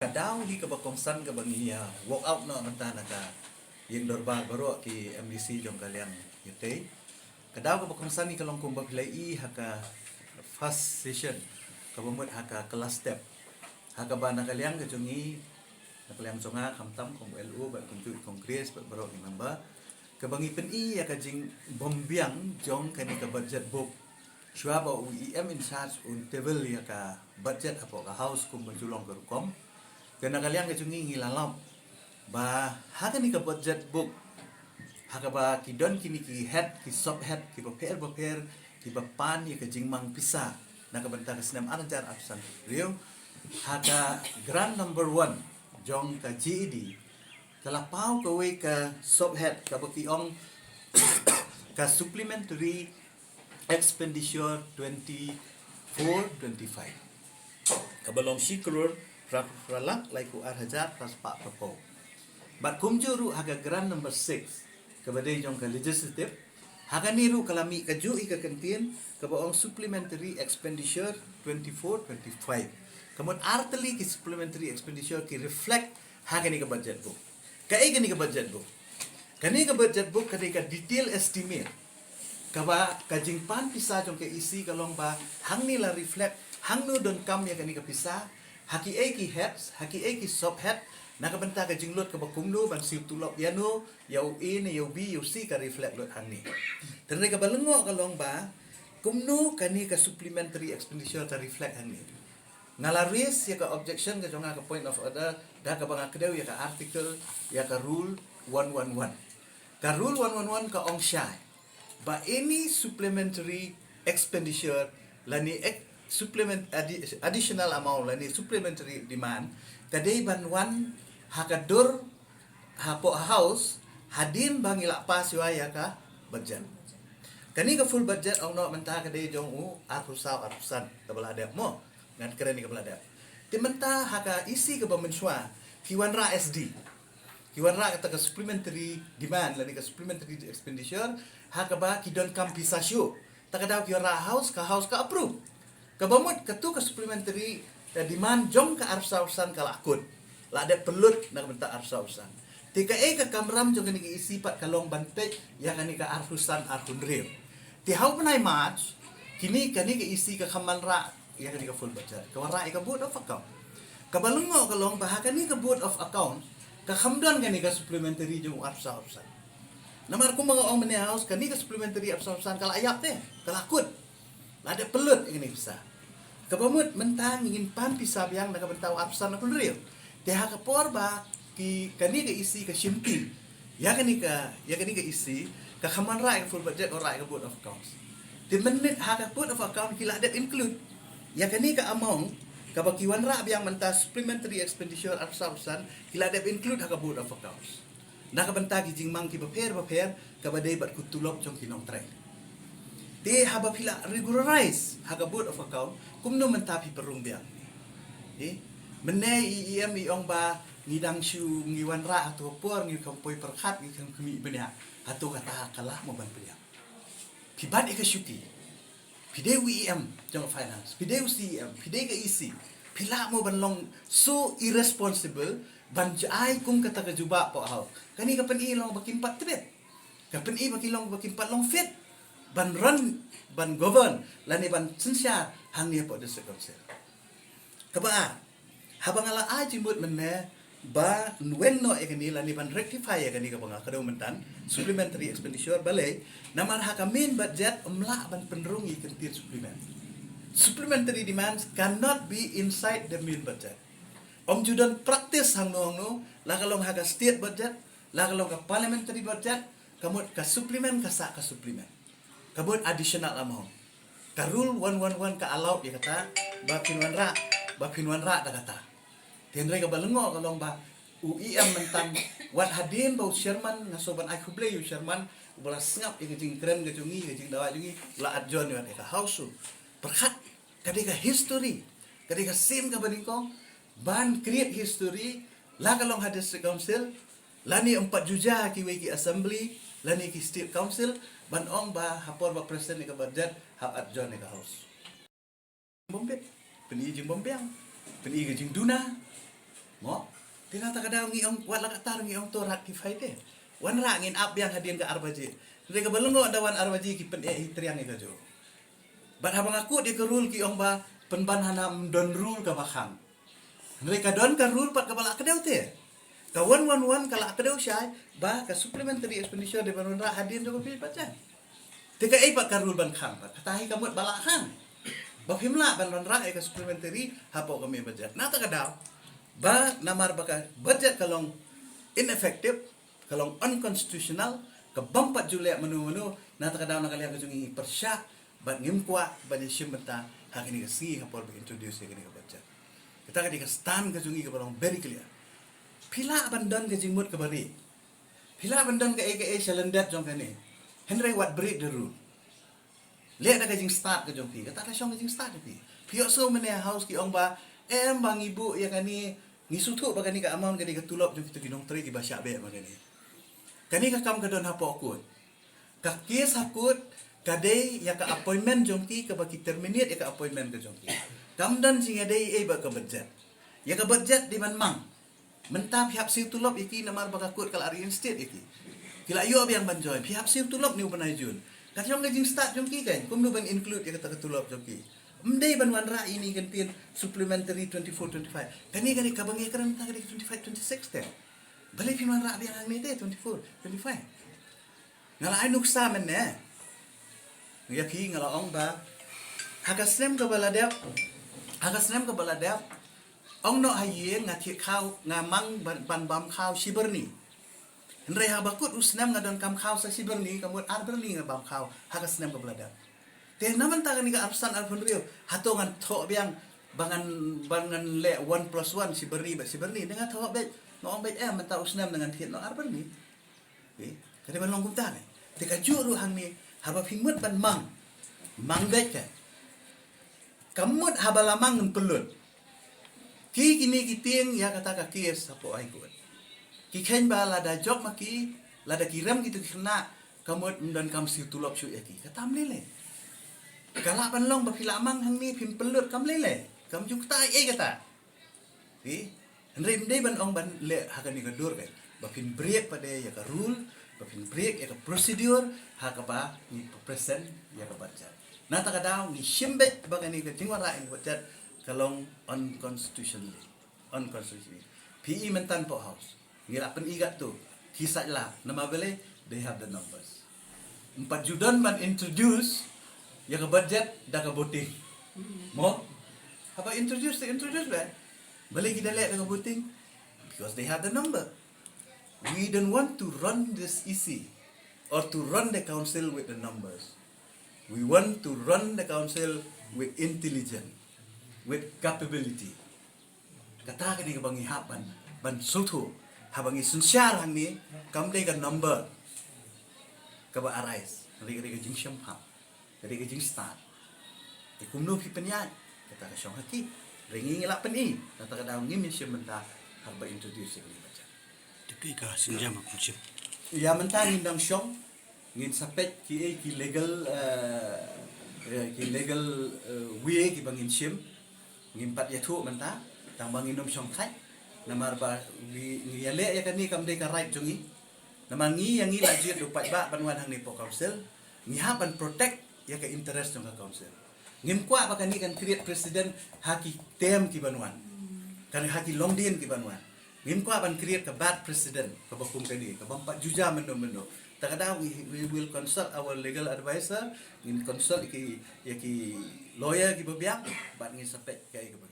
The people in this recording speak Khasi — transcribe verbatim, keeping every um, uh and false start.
Ka daw hi kaba kongsan kaba ngi ïa walk out noh mynta na ka ïing dorbar baroh ki M D C jong ka liang ïa tei. Ka daw kaba kongsan hi ka long kumba phi la i ha ka first session kaba mut ha ka class step. Ha kaba na ka liang ka jong ngi, na ka liang jong nga khamtam kum L O bad kumjuh Congress bad baroh ki member, kaba ngi pyni ïa ka jingbymbiang jong kane ka budget book. Shuwa ba u E M in charge un table ïa ka budget hapoh ka House kumba ju long ka rukom, te na ka liang ka jong ngi ngi la lap ba ha kane ka budget book, ha kaba ki don kine ki head, ki sub head, kiba pher ba pher, kiba pan ïa ka jingmang pisa na ka bynta ka snem ar hajar arphew san, ha ka grant number one jong ka G E D, ka la paw kawei ka sub head kaba ki ong ka supplementary expenditure twenty-four twenty-five, kaba long shi klur phra, phra lak laiphew ar hajar phra spah phra phew. Bad kumjuh ruh ha ka grant number six, kaba dei jong ka legislative, ha kane ruh ka la mih kajuh hi ka kyntien kaba ong supplementary expenditure twenty-four twenty-five. Ka mut ar tylli ki supplementary expenditure ki reflect ha kane ka budget book. Kaei kane ka budget book? Kane ka budget book ka dei ka detail estimate kaba ka jingpan pisa jong ka E C ka long ba hangne la reflect hangno donkam ïa kane ka pisa, ha kiei ki heads, ha kiei ki sub head, na ka bynta ka jinglut kaba kumno ban siew tulop ïano, ïa u A ne ïa u B ïa u C ka reflect lut hangne. Te hynrei kaba lyngngoh ka long ba kumno kane ka supplementary expenditure ka reflect hangne. Nga la raise ïa ka objection ka jong nga, ka point of order, da kaba nga kdew ïa ka article, ïa ka rule one one one. Ka rule one one one ka ong shai ba any supplementary expenditure lane ex-, supplement addi-, additional amount lane supplementary demand ka dei ban wan ha ka dur hapoh House hadien ba ngi la pass ïa ka budget. Kane ka full budget ong noh mynta ka dei jong u arphew saw arphew san kaba la dep mo. Ngan kren ïa kaba la dep. Te mynta ha ka E C kaba mynshuwa ki wanrah S D. Ki wanrah kata ka supplementary demand lane ka supplementary expenditure ha kaba ki donkam pisa shuh. Ta ka daw ki wanrah House, ka House ka approve. Kaba mut katu ka supplementary, eh, demand jong ka arphew saw arphew san ka la kut, la dep pynlut na ka bynta arphew saw arphew san. Te kaei ka kamram jong kane ka E C pat ka long ban peit ïa kane ka arphew san arphew hynriew. Te ha u bnai March kine, kane ka E C ka kham wanrah ïa kane ka full budget, ka wanrah ïa ka Board of Account. Kaba lyngngoh ka long ba ha kane ka Board of Account ka kham don kane ka supplementary jong u arphew saw arphew san. Namar kumba nga ong mynne ha House, kane ka supplementary arphew saw arphew san ka la ïap te, ka la kut, la dep pynlut ïa kane ka pisa. Kaba mut mynta ngin pan pisa biang na ka bynta u arphew san arphew hynriew. Te ha ka por ba ki, kane ka E C ka shim ti ïa kane ka, ïa kane ka E C, ka kham wanrah ïa ka full budget, wanrah ïa ka Board of Accounts. Te mynne ha ka Board of Accounts ki la dep include ïa kane ka amount kaba ki wanrah biang mynta supplementary expenditure arphew saw arphew san, ki la dep include ha ka Board of Accounts na ka bynta ki jingmang kiba pher ba pher kaba dei bad ka tulop jong ki nongtrei. Te haba phi la regularize ha ka Board of Account, kumno mynta phi pynrung biang? Te mynne i E M i ong ba ngi dang shu, ngi wanrah hato ka por, ngi kham poi pyrkhat, ngi kham khmih bniah. Hato kata ka lah mo ban pdiang? Phi bat ïa ka shuki. Phi dei u E M jong ka finance, phi dei u C E M, phi dei ka E C. Phi lah mo ban long so irresponsible ban jai kum kata ka jubab poh House? Kane ka pyni long ba kim pat tbit. Ka pyni ba ki long, ba kim pat long fit ban run, ban govern lane ban synshar hangne hapoh District Council. Kaba ar, haba nga la ai jingmut mynne ban weng noh ïa kane lane ban rectify ïa kane kaba nga kdew mynta, supplementary expenditure, balei? Namar ha ka main budget ym lah ban pynrung ïa ki kyntien supplement. Supplementary demands cannot be inside the main budget. Ym ju don practice hangno hangno, la ka long ha ka state budget, la ka long ka parliamentary budget, ka mut ka supplement ka sah ka supplement. Ka mut additional amount. Ka rule one one one ka allow ïa kata, ba phin wanrah, ba phin wanrah da kata. Te hynrei kaba lyngngoh ka long ba u E M mynta, wat hadien ba u chairman, nga sngewbha ban ai khublei ïa u chairman uba la sngap ïa ka jingkren ka jong ngi, ka jingdawa jong ngi, la adjourn ïa ka House. Pyrkhat, ka dei ka history, ka dei ka sien kaba nyngkong ban create history, la ka long ha District Council lane ym pat ju jia ha kiwei ki assembly lane ki State Council, ban ong ba ha por ba present ïa ka budget, hap adjourn ïa ka House. Bym bit, pyni jingbymbiang, pyni ka jingduna. Mo? Te na kata ka daw ngi ong wat la katta ngi ong to ratify te. Wanrah ngin ap biang hadien ka ar baje. Hynrei kaba lyngngoh da wan ar baje ki pyneh hi triang ïa kajuh. Bad haba nga kut ïa ka rule ki ong ba pynban hana ym don rule kaba khang. Hynrei ka don ka rule pat kaba la kdew te. Ka one one one ka la kdew shai ba ka supplementary expenditure dei ban wanrah hadien jong ka main budget. Te kaei pat ka rule ban khang pat? Kata hi ka mut ba la khang ba phim lah ban wanrah ïa ka supplementary hapoh ka main budget. Na kata ka daw ba namar ba ka budget ka long ineffective, ka long unconstitutional, ka bym pat ju leh mano mano, na kata ka daw na ka liang ka jong ngi ngi pyrshah bad ngim kwah ban ïashim bynta ha kane ka sngi ha por ba introduce ïa kane ka budget. Kata ka dei ka stand ka jong ngi kaba long very clear. Phi lah ban don ka jingmut kaba rieh, phi lah ban don kaei kaei sha lyndet jong kane, hynrei wat break the rule. Leh da ka jingstad ka jong phi, kata ka shong ka jingstad jong phi. Phi ïohsngew mynne ha House ki ong ba em ba ngi buh ïa kane, ngi sngewthuh ba kane ka amount ka dei ka tulop jong kito ki nongtrei kiba shah beh ma kane. Kane ka kam ka don hapoh court. Ka case ha court ka dei ïa ka appointment jong ki kaba ki terminate ïa ka appointment ka jong ki. Kam don jingïadei ei bad ka budget. Ïa ka budget dei ban mang. Mynta phi hap siew tulop ïa ki namar ba ka court ka la reinstate ïa ki. Ki la ïoh biang ban join. Phi hap siew tulop ne u bnai June. Ka jong ka jingstad jong ki kan kumno ban include ïa kata ka tulop jong ki. Ym dei ban wanrah ïa kane ka ktien supplementary twenty-four twenty-five. Kane kane kaba ngi kren mynta ka dei twenty-five twenty-six te. Balei phin wanrah biang hangne te twenty-four twenty-five? Nga la ai nuksa mynne ïa phi, nga la ong ba ha ka snem kaba la dep, ha ka snem kaba la dep, ong noh ha ïing nga thied khaw, nga mang ban, ban bam khaw shi byrni. Hynrei haba kut u snem nga donkam khaw sa shi byrni, ka mut ar byrni nga bam khaw ha ka snem kaba la dep. Te na mynta kane ka arphew san arphew hynriew, hato ngan thoh biang ba ngan, ba ngan leh one plus one shi byrni bad shi byrni? Te nga thoh beit, nga ong beit em mynta u snem ngan thied noh ar byrni. Ka dei ban long kumta ne. Te kajuh ruh hangne, haba phi mut ban mang, mang beit ka. Ka mut haba la mang ngan pynlut. Ki kine ki tieng ïa kata ka case hapoh High Court. Ki kheiñ ba lada jop ma ki, lada ki rem kito ki khynnah, ka mut ym donkam siew tulop shuh ïa ki. Kata ym lei lei. Ka lah ban long ba phi la mang hangne phim pynlut, kam lei lei. Kam ju kata ei kata. Phi, hynrei ym dei ban ong ban leh ha kane ka dur ka ba phin break pat ïa ka rule, ba phin break ïa ka procedure ha kaba ngi present ïa ka budget. Na kata ka daw ngi shim beit ba kane ka jingwanrah ïa ka budget ka long unconstitutionally. Unconstitutionally. Phi i mynta hapoh House ngi la pyni katto ki sait la namar balei, they have the numbers. Ym pat ju don ban introduce ïa ka budget da ka voting. Mo? Haba introduce te introduce beit. Balei ki da leh da ka voting? Because they have the number. We don't want to run this E C or to run the council with the numbers. We want to run the council with intelligence, with capability. Kata ka dei kaba ngi hap ban, ban sngewthuh. Haba ngi synshar hangne kam dei ka number kaba arise, ka dei ka, dei ka jingshemphang, ka dei ka jingstad. Te kumno phi pynïaid, kata ka shong ha ki. Hynrei ngi ngi la pyni, kata ka daw ngim ïashim bynta haba introduce ïa ka budget. Te phi ka synjam ha pynshim. Ïa mynta ngin dang shong, ngin sa peit kiei ki legal, eh, eh, ki legal, eh, way kiba ngin shim. Ngim pat ïathuh mynta, tang ba ngin ym shong thait. Namar ba ngi, ngi ïaleh ïa kane kam dei ka right jong ngi. Namar ngi ïa ngi la jied u paidbah ban wan hangne hapoh council. Ngi hap ban protect ïa ka interest jong ka council. Ngim kwah ba kane kan create precedent ha ki term kiban wan, kan ha ki longdien kiban wan. Ngim kwah ban create ka bad precedent kaba kum kane, kaba ym pat ju jia mynno mynno. Ta ka daw we, we will consult our legal advisor, ngin consult ïa ki, ïa ki lawyer kiba biang, bad ngin sa peit kaei kaba